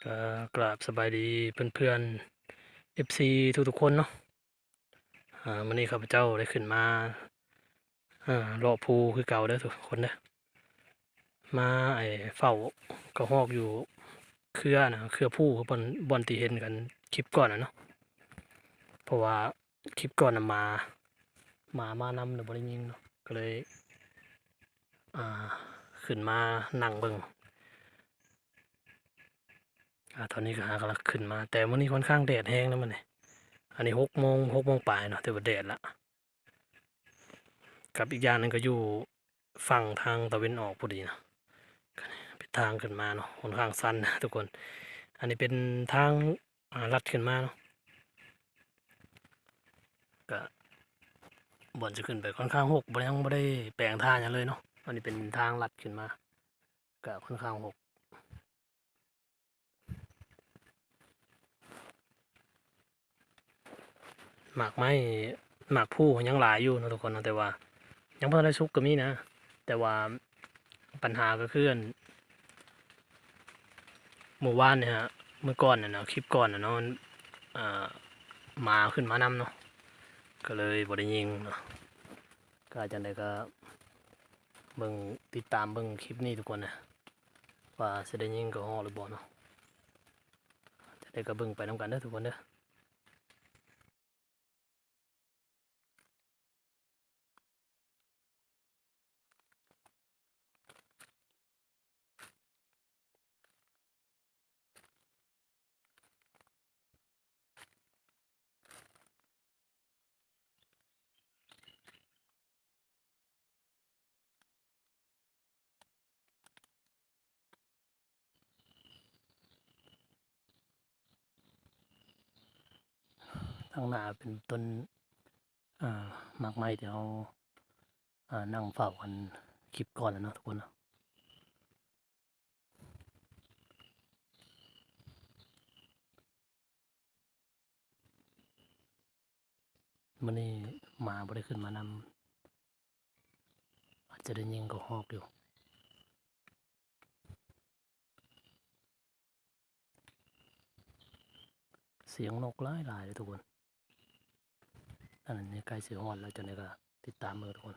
ກໍກາບສະບາຍດີເພື່ອນໆ ເອັຟຊີ ທຸກໆຄົນເນາະ. ອາ ມື້ນີ້ຂ້າພະເຈົ້າໄດ້ຂຶ້ນມາ ອາ ເລາະພູຄືເກົ່າເດີທຸກຄົນເດີ. ມາ ໄອ້ ເຝົ້າກະຮອກຢູ່ເຄືອນະ ເຄືອພູ ຄືບ່ອນ ບ່ອນທີ່ເຫັນກັນຄລິບກ່ອນນະເນາະ. ເພາະວ່າຄລິບກ່ອນນະ ໝາ ໝາມານຳ ແລ້ວບໍ່ໄດ້ຍິງເນາະ ກໍເລີຍ ອາ ຂຶ້ນມານັ່ງເບິ່ງ. ອາ ຕອນນີ້ກໍຫາກຳລັງຂຶ້ນມາ ແຕ່ມື້ນີ້ຂ້ອນຂ້າງແດດແຮງນະມື້ນີ້. ອັນນີ້ຫົກໂມງ ຫົກໂມງປາຍເນາະ ຖືວ່າແດດລະ ກັບອີກຢ່າງໜຶ່ງກໍຢູ່ຝັ່ງທາງຕາເວັນອອກພໍດີນະ. ເປັນທາງຂຶ້ນມາເນາະ ຂ້ອນຂ້າງຊັນນະທຸກຄົນ. ອັນນີ້ເປັນທາງ ອາ ລັດຂຶ້ນມາເນາະ ກະບ່ອນຈະຂຶ້ນໄປຂ້ອນຂ້າງຮົກ ບໍ່ ຍັງບໍ່ໄດ້ແປງທ່າຫຍັງເລີຍເນາະ. ອັນນີ້ເປັນທາງລັດຂຶ້ນມາ ກະຂ້ອນຂ້າງຮົກ. ໝາກໄມ້ ໝາກພູຍັງຫຼາຍຢູ່ເນາະທຸກຄົນເນາະ ແຕ່ວ່າຍັງບໍ່ທັນໄດ້ສຸກກໍມີນະ. ແຕ່ວ່າບັນຫາກໍຄື ອັນ ມື້ວານນີ້ຮະ ມື້ກ່ອນນະເນາະ ຄລິບກ່ອນນະເນາະ ອາ ໝາຂຶ້ນມານຳເນາະ ກໍເລີຍບໍ່ໄດ້ຍິງເນາະ. ກໍຈັ່ງໃດກໍເບິ່ງ ຕິດຕາມເບິ່ງຄລິບນີ້ທຸກຄົນນະ ວ່າຊິໄດ້ຍິງກະຮອກຫຼືບໍ່ເນາະ. ຈັ່ງໃດກໍເບິ່ງໄປນຳກັນເດີທຸກຄົນເດີ. ທາງໜ້າເປັນຕົ້ນ ອາ ໝາກໄມ້ທີ່ເຮົາ ອາ ນັ່ງເຝົ້າກັນຄລິບກ່ອນແລ້ວເນາະທຸກຄົນເນາະ. ມື້ນີ້ໝາບໍ່ໄດ້ຂຶ້ນມານຳ ອາດຈະໄດ້ຍິງກະຮອກຢູ່. ສຽງນົກຫຼາຍໆເດີທຸກຄົນ. ອັນນີ້ໃກ້ຊິຮອດແລ້ວ ຈັ່ງໃດກໍຕິດຕາມເບິ່ງທຸກຄົນ.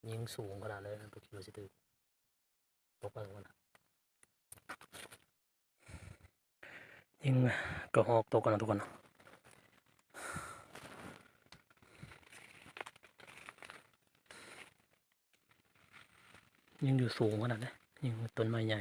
ຍິງສູງຂະໜາດເລີຍ ບໍ່ຄິດວ່າຊິຖືກ. ຕົກແລ້ວທຸກຄົນນະ ຍິງກະຮອກຕົກແລ້ວນະທຸກຄົນນະ. ຍິງຢູ່ສູງຂະໜາດເດ້ ຍິງຕົ້ນໄມ້ໃຫຍ່.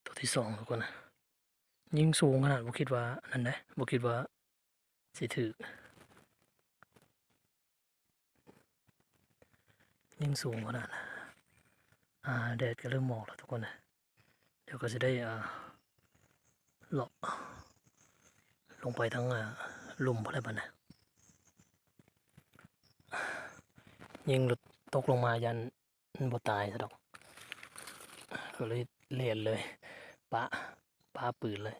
ຕົວທີສອງທຸກຄົນນະ ຍິງສູງຂະໜາດ ບໍ່ຄິດວ່າອັນນັ້ນເດ້ ບໍ່ຄິດວ່າຊິຖືກ. ຍິງສູງຂະໜາດນະ ອາ ແດດກະເລີ່ມອອກແລ້ວທຸກຄົນນະ. ດຽວກະຊິໄດ້ ອາ ເລາະລົງໄປທາງ ອາ ລຸ່ມພຸ້ນແຫຼະບັດນີ້. ຍິງລົດຕົກລົງມາຢ້ານມັນບໍ່ຕາຍຊະດອກ ກະເລີຍແລ່ນເລີຍ ປະ ປະປືນເລີຍ.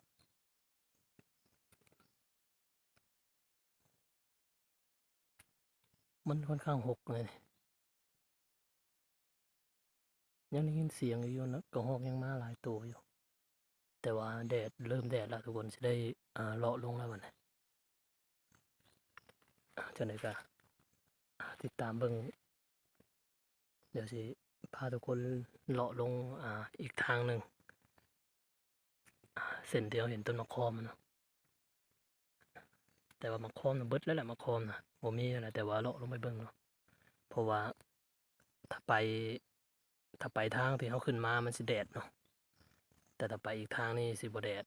ມັນຂ້ອນຂ້າງຮົກເລີຍ ຍັງໄດ້ຍິນສຽງຢູ່ນະ ກະຮອກຍັງມາຫຼາຍໂຕຢູ່ ແຕ່ວ່າແດດ ເລີ່ມແດດແລ້ວທຸກຄົນ ຊິໄດ້ ອາ ເລາະລົງແລ້ວບັດນີ້. ອາ ຈັ່ງໃດກະ ອາ ຕິດຕາມເບິ່ງ ດຽວຊິພາທຸກຄົນເລາະລົງ ອາ ອີກທາງໜຶ່ງ ອາ ເສັ້ນທີ່ເຮົາເຫັນຕົ້ນໝາກຄອມນະ ແຕ່ວ່າໝາກຄອມນະເບິດແລ້ວແຫຼະ ໝາກຄອມນະບໍ່ມີແລ້ວ ແຕ່ວ່າເລາະລົງໄປເບິ່ງເນາະ ເພາະວ່າຖ້າໄປ ຖ້າໄປທາງທີ່ເຮົາຂຶ້ນມາມັນຊິແດດເນາະ ແຕ່ຖ້າໄປອີກທາງນີ້ຊິບໍ່ແດດ.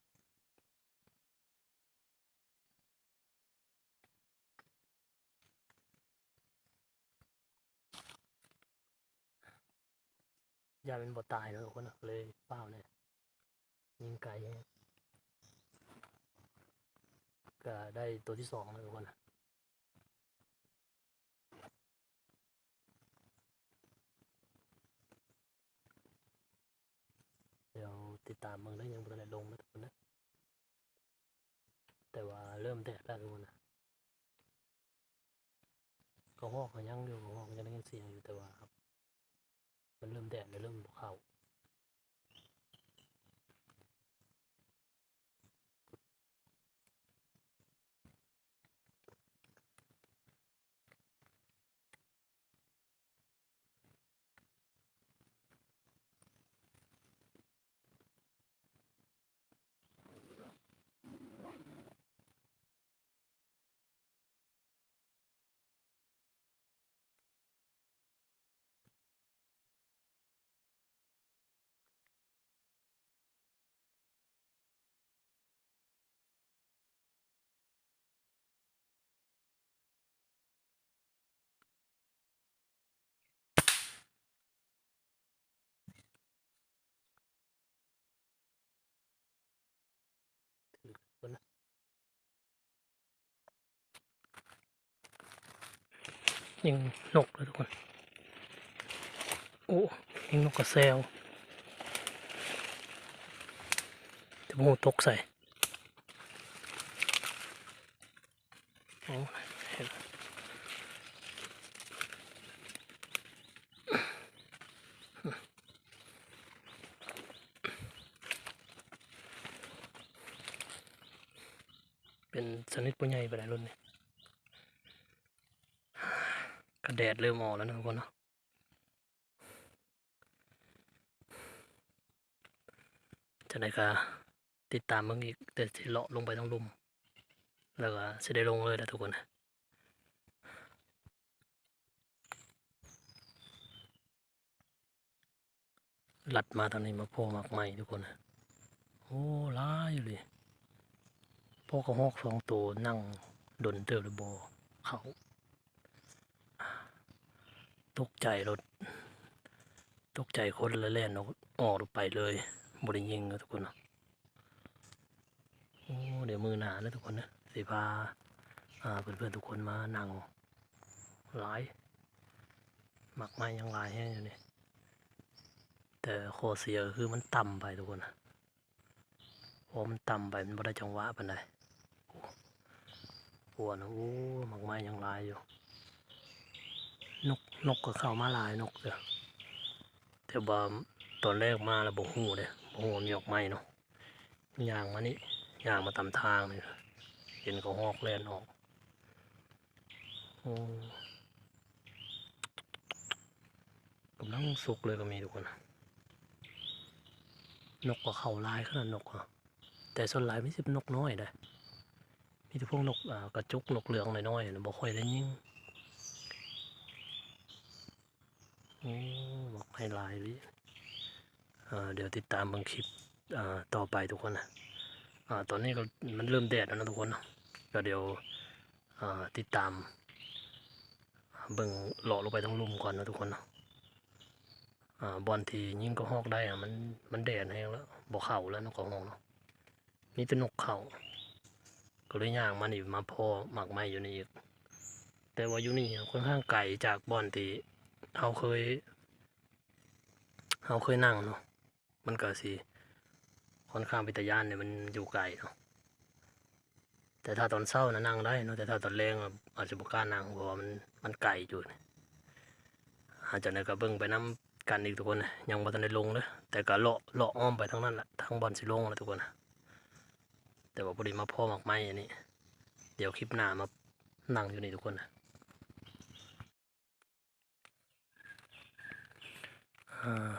ຢ້ານມັນບໍ່ຕາຍເນາະທຸກຄົນນະ ກະເລີຍຟ້າວແດ່ ຍິງໄກແຮງ ກະໄດ້ໂຕທີສອງແລ້ວທຸກຄົນນະ. ດຽວຕິດຕາມເບິ່ງເດີ ຍັງບໍ່ທັນໄດ້ລົງເດີທຸກຄົນເດີ ແຕ່ວ່າເລີ່ມແດດແລ້ວທຸກຄົນນະ. ກະຮອກກະຍັງຢູ່ ກະຮອກກະຍັງໄດ້ຍິນສຽງຢູ່ ແຕ່ວ່າມັນເລີ່ມແດດແລ້ວ ເລີ່ມບໍ່ເຂົ້າ. ຍິງນົກເດີທຸກຄົນ. ໂອ້ ຍິງນົກກະແຊວ ແຕ່ບໍ່ຮູ້ຕົກໃສ. ໂອ້ ເຫັນ ເປັນຊະນິດບໍ່ໃຫຍ່ປານໃດລຸ້ນນີ້. ກະແດດເລີ່ມອອກແລ້ວເນາະທຸກຄົນເນາະ. ຈັ່ງໃດກະຕິດຕາມເບິ່ງອີກ ແຕ່ຊິເລາະລົງໄປທາງລຸ່ມ ແລ້ວກະຊິໄດ້ລົງເລີຍນະທຸກຄົນ. ລັດມາທາງນີ້ມາພໍ້ໝາກໄມ້ທຸກຄົນ. ໂອ້ ຫຼາຍອີ່ຫຼີ. ພໍ້ກະຮອກສອງໂຕ ນັ່ງດົນເຕີບແລ້ວບໍ່ເຂົ້າ. ຕົກໃຈໂລດ ຕົກໃຈຄົນລະແລ່ນອອກ ອອກໄປເລີຍ ບໍ່ໄດ້ຍິງເນາະທຸກຄົນເນາະ. ໂອ້ ດຽວມື້ໜ້າເດີທຸກຄົນເດີ ຊິພາ ອ່າ ເພື່ອນໆທຸກຄົນມານັ່ງ. ຫຼາຍ ໝາກໄມ້ຍັງຫຼາຍແຮງຢູ່ນີ້ ແຕ່ຂໍ້ເສຍກະຄືມັນຕ່ຳໄປທຸກຄົນ. ພໍມັນຕ່ຳໄປ ມັນບໍ່ໄດ້ຈັງຫວະປານໃດ. ໂອ້ ໂອ້ ໝາກໄມ້ຍັງຫຼາຍຢູ່. ນົກ ນົກກະເຂົ້າມາຫຼາຍ ນົກເດີ ແຕ່ວ່າຕອນແລກມາລະບໍ່ຮູ້ເດ້ ບໍ່ຮູ້ວ່າມີໝາກໄມ້ເນາະ. ຍ່າງມານີ້ ຍ່າງມາຕາມທາງນີ້ ເຫັນກະຮອກແລ່ນອອກ. ໂອ້ ກຳລັງສຸກເລີຍກະມີທຸກຄົນ. ນົກກະເຂົ້າຫຼາຍຂະໜາດ ນົກ ແຕ່ສ່ວນຫຼາຍມີແຕ່ນົກນ້ອຍເດ້ ມີແຕ່ພວກນົກ ອາ ກະຈຸກ ນົກເຫຼືອງນ້ອຍໆ ບໍ່ຄ່ອຍໄດ້ຍິງ. ໂອ້ ໝາກໄມ້ຫຼາຍອີ່ຫຼີ. ເອີ ດຽວຕິດຕາມເບິ່ງຄລິບ ເອີ ຕໍ່ໄປທຸກຄົນນະ. ອາ ຕອນນີ້ກະມັນເລີ່ມແດດແລ້ວນະທຸກຄົນເນາະ ກະດຽວ ອາ ຕິດຕາມເບິ່ງ ເລາະລົງໄປທາງລຸ່ມກ່ອນນະທຸກຄົນເນາະ. ອາ ບ່ອນທີ່ຍິງກະຮອກໄດ້ ມັນ ມັນແດດແຮງແລ້ວ ບໍ່ເຂົ້າແລ້ວ ນົກກະຮອກເນາະ. ມີແຕ່ນົກເຂົ້າ ກະເລີຍຍ່າງມານີ້ ມາພໍ້ໝາກໄມ້ຢູ່ນີ້ອີກ. ແຕ່ວ່າຢູ່ນີ້ຄ່ອນຂ້າງໄກຈາກບ່ອນທີ່ເຮົາເຄີຍ ເຮົາເຄີຍນັ່ງເນາະ ມັນກະຊິຄ່ອນຂ້າງເປັນຕາຢ້ານເດ ມັນຢູ່ໄກເນາະ. ແຕ່ຖ້າຕອນເຊົ້ານະນັ່ງໄດ້ເນາະ ແຕ່ຖ້າຕອນແລງອາດຈະບໍ່ກ້ານັ່ງ ເພາະວ່າມັນ ມັນໄກຢູ່. ອາ ຈັ່ງໃດກະເບິ່ງໄປນຳກັນອີກທຸກຄົນ ຍັງບໍ່ທັນໄດ້ລົງເດີ ແຕ່ກະເລາະ ເລາະອ້ອມໄປທາງນັ້ນລະ ທາງບ່ອນຊິລົງລະທຸກຄົນ. ແຕ່ວ່າພໍດີມາພໍ້ໝາກໄມ້ອັນນີ້ ດຽວຄລິບໜ້າມານັ່ງຢູ່ນີ້ທຸກຄົນ. ອາ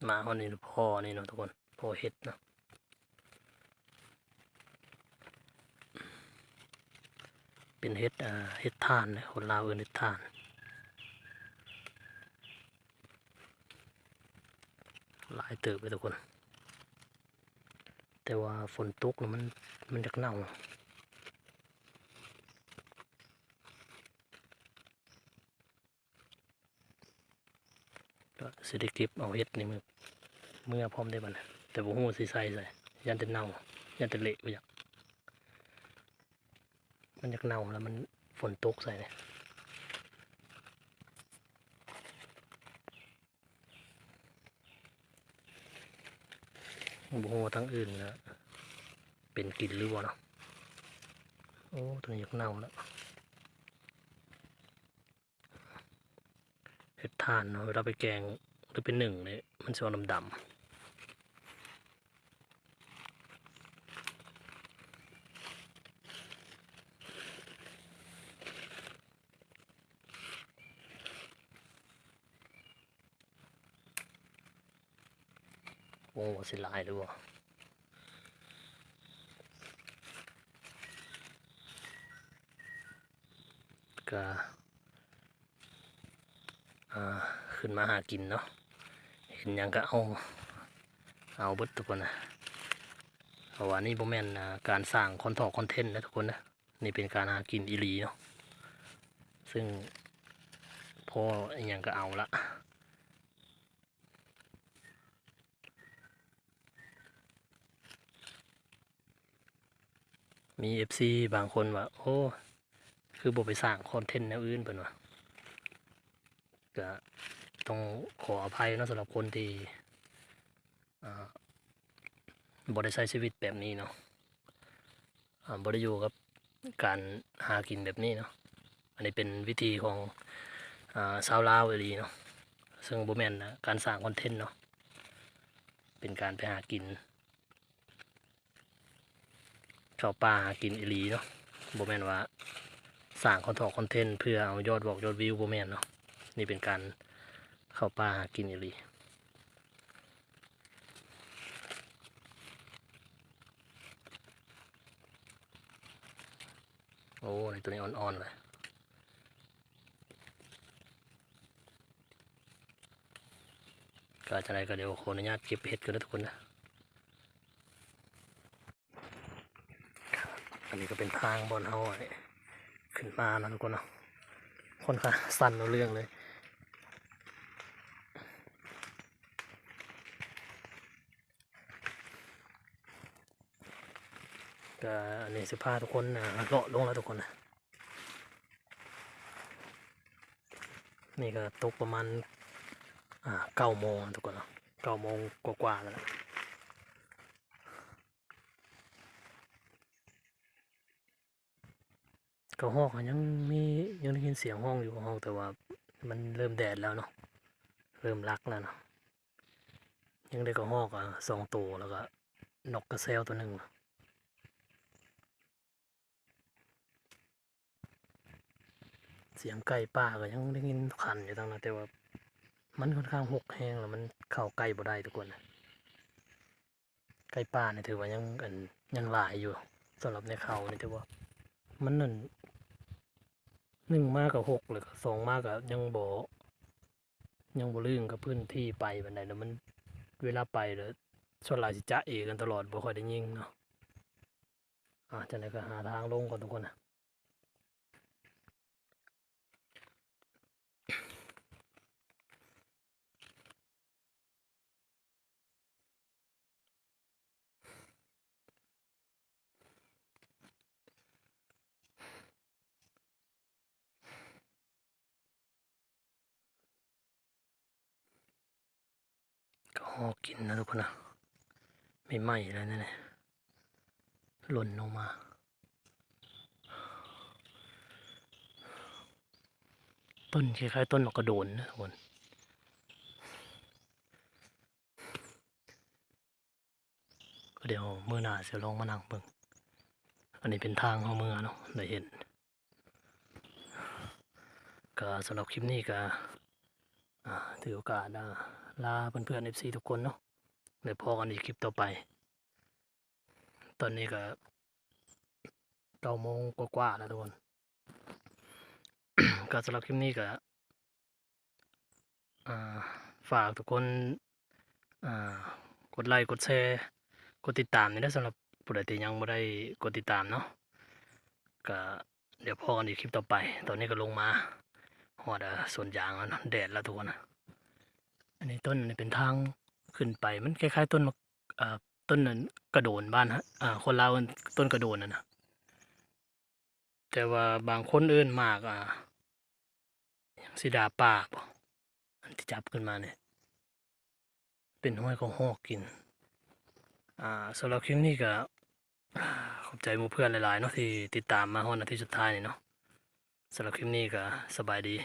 ມາຮອດນີ້ພໍ້ນີ້ເນາະທຸກຄົນ ພໍ້ເຫັດເນາະ. ເປັນເຫັດ ອາ ເຫັດຖ່ານເດ້ ຄົນລາວເອີ້ນເຫັດຖ່ານ. ຫຼາຍເຕີບເດ້ທຸກຄົນ ແຕ່ວ່າຝົນຕົກລະມັນ ມັນຢາກເນົ່າ. ກະຊິໄດ້ເກັບເອົາເຫັດນີ້ເມືອ ເມືອພ້ອມເດ້ບັດນີ້ ແຕ່ບໍ່ຮູ້ຊິໃສ່ໃສ ຢ້ານແຕ່ເນົ່າ ຢ້ານແຕ່ເລະ ບໍ່ຢາກ ມັນຢາກເນົ່າລະມັນຝົນຕົກໃສ່ເດ້. ບໍ່ຮູ້ວ່າທາງອື່ນລະເປັນກິນຫຼືບໍ່ເນາະ. ໂອ້ ໂຕນີ້ຢາກເນົ່າລະ. ເຫັດຖ່ານເນາະ ເວລາໄປແກງ ຫຼື ໄປໜຶ້ງນີ້ ມັນຊິອອກດຳໆ. ໂອ້ ຊິຫຼາຍຫຼືບໍ່ ກະ ອ່າ ຂຶ້ນມາຫາກິນເນາະ ເຫັນຫຍັງກະເອົາ ເອົາເບິດທຸກຄົນນະ. ເພາະວ່ານີ້ບໍ່ແມ່ນ ອ່າ ການສ້າງຄອນເທັນເນາະທຸກຄົນນະ ນີ້ເປັນການຫາກິນອີ່ຫຼີເນາະ ຊຶ່ງພໍອີ່ຫຍັງກະເອົາລະ. ມີເອັຟຊີບາງຄົນວ່າ ໂອ້ ຄືບໍ່ໄປສ້າງຄອນເທັນແນວອື່ນ ເພິ່ນວ່າ ກໍຕ້ອງຂໍອະໄພເນາະ ສຳລັບຄົນທີ່ ອ່າ ບໍ່ໄດ້ໃຊ້ຊີວິດແບບນີ້ເນາະ ອ່າ ບໍ່ໄດ້ຢູ່ກັບການຫາກິນແບບນີ້ເນາະ. ອັນນີ້ເປັນວິຖີຂອງ ອ່າ ຊາວລາວອີ່ຫຼີເນາະ ເຊິ່ງບໍ່ແມ່ນ ອ່າ ການສ້າງຄອນເທັນເນາະ ເປັນການໄປຫາກິນ ເຂົ້າປ່າຫາກິນອີ່ຫຼີເນາະ ບໍ່ແມ່ນວ່າສ້າງຄອນເທັນ ຄອນເທັນເພື່ອເອົາຍອດວອກຍອດວິວ ບໍ່ແມ່ນເນາະ. ນີ້ເປັນການເຂົ້າປ່າຫາກິນອີ່ຫຼີ. ໂອ້ ນີ້ຕົວນີ້ອ່ອນໆເລີຍ. ກໍຈັ່ງໃດກໍດຽວຂໍອະນຸຍາດເກັບເຫັດກ່ອນເດີທຸກຄົນເດີ. ອັນນີ້ກໍເປັນທາງບ່ອນເຮົາຂຶ້ນມາເນາະທຸກຄົນເນາະ ຄ່ອນຂ້າງຊັນເອົາເລື່ອງເລີຍ. ກໍອັນນີ້ຊິພາທຸກຄົນ ອ່າ ເລາະລົງແລ້ວທຸກຄົນນະ. ນີ້ກໍຕົກປະມານ ອ່າ ເກົ້າໂມງທຸກຄົນເນາະ ເກົ້າໂມງກວ່າໆແລ້ວ. ກະຮອກຍັງມີ ຍັງໄດ້ຍິນສຽງຮ້ອງຢູ່ ກະຮອກ ແຕ່ວ່າມັນເລີ່ມແດດແລ້ວເນາະ ເລີ່ມລັກແລ້ວເນາະ. ຍັງໄດ້ກະຮອກ ອ່າ ສອງໂຕ ແລ້ວກະນົກກະແຊວໂຕໜຶ່ງ. ສຽງໄກ່ປ່າກໍຍັງໄດ້ຍິນຂັນຢູ່ທາງນັ້ນ ແຕ່ວ່າມັນຄ່ອນຂ້າງຮົກແຮງ ແລ້ວມັນເຂົ້າໃກ້ບໍ່ໄດ້ທຸກຄົນ. ໄກ່ປ່ານີ້ຖືວ່າຍັງ ອັນ ຍັງຫຼາຍຢູ່ ສຳລັບໃນເຂົານີ້ ແຕ່ວ່າມັນນັ້ນ ໜຶ່ງມາກໍຮົກ ແລ້ວກໍສອງມາກໍຍັງບໍ່ ຍັງບໍ່ລຶ້ງກັບພື້ນທີ່ໄປປານໃດ ແລ້ວມັນ ເວລາໄປແລ້ວສ່ວນຫຼາຍຊິຈະເອກັນຕະຫຼອດ ບໍ່ຄ່ອຍໄດ້ຍິງເນາະ. ອ່າ ຈັ່ງໃດກໍຫາທາງລົງກ່ອນທຸກຄົນນະ. ກະຮອກກິນນະທຸກຄົນນະ ໃໝ່ໆເລີຍນີ້ ຫຼົ່ນລົງມາ. ຕົ້ນຄ້າຍໆຕົ້ນໝາກກະໂດນນະທຸກຄົນ. ກໍດຽວມື້ໜ້າຊິລອງມານັ່ງເບິ່ງ. ອັນນີ້ເປັນທາງເຮົາເມືອເນາະ ໄດ້ເຫັນ. ກໍສຳລັບຄລິບນີ້ກໍ ອ່າ ຖືໂອກາດ ອ່າ ລາເພື່ອນໆ ເອັຟຊີ ທຸກຄົນເນາະ ແລ້ວພໍ້ກັນອີກຄລິບຕໍ່ໄປ. ຕອນນີ້ກໍເກົ້າໂມງກວ່າໆແລ້ວທຸກຄົນ. ກໍສຳລັບຄລິບນີ້ກໍ ອ່າ ຝາກທຸກຄົນ ອ່າ ກົດໄລ ກົດແຊ ກົດຕິດຕາມແດ່ເດີ ສຳລັບຜູ້ໃດທີ່ຍັງບໍ່ໄດ້ກົດຕິດຕາມເນາະ. ກໍດຽວພໍ້ກັນອີກຄລິບຕໍ່ໄປ. ຕອນນີ້ກໍລົງມາຮອດ ອ່າ ສວນຢາງແລ້ວເນາະ ແດດແລ້ວທຸກຄົນ. ອັນນີ້ຕົ້ນ ອັນນີ້ເປັນທາງຂຶ້ນໄປ ມັນຄ້າຍໆຕົ້ນໝາກ ອ່າ ຕົ້ນນັ້ນກະໂດນ ບ້ານ ອ່າ ຄົນລາວເອີ້ນຕົ້ນກະໂດນນັ້ນນະ. ແຕ່ວ່າບາງຄົນເອີ້ນໝາກ ອ່າ ຫຍັງ ສີດາປ່າບໍ ອັນທີ່ຈັບຂຶ້ນມານີ້ ເປັນຮອຍກະຮອກກິນ. ອ່າ ສຳລັບຄລິບນີ້ກໍ ຂອບໃຈໝູ່ເພື່ອນຫຼາຍໆເນາະ ທີ່ຕິດຕາມມາຮອດນາທີສຸດທ້າຍນີ້ເນາະ. ສຳລັບຄລິບນີ້ກໍສະບາຍດີ.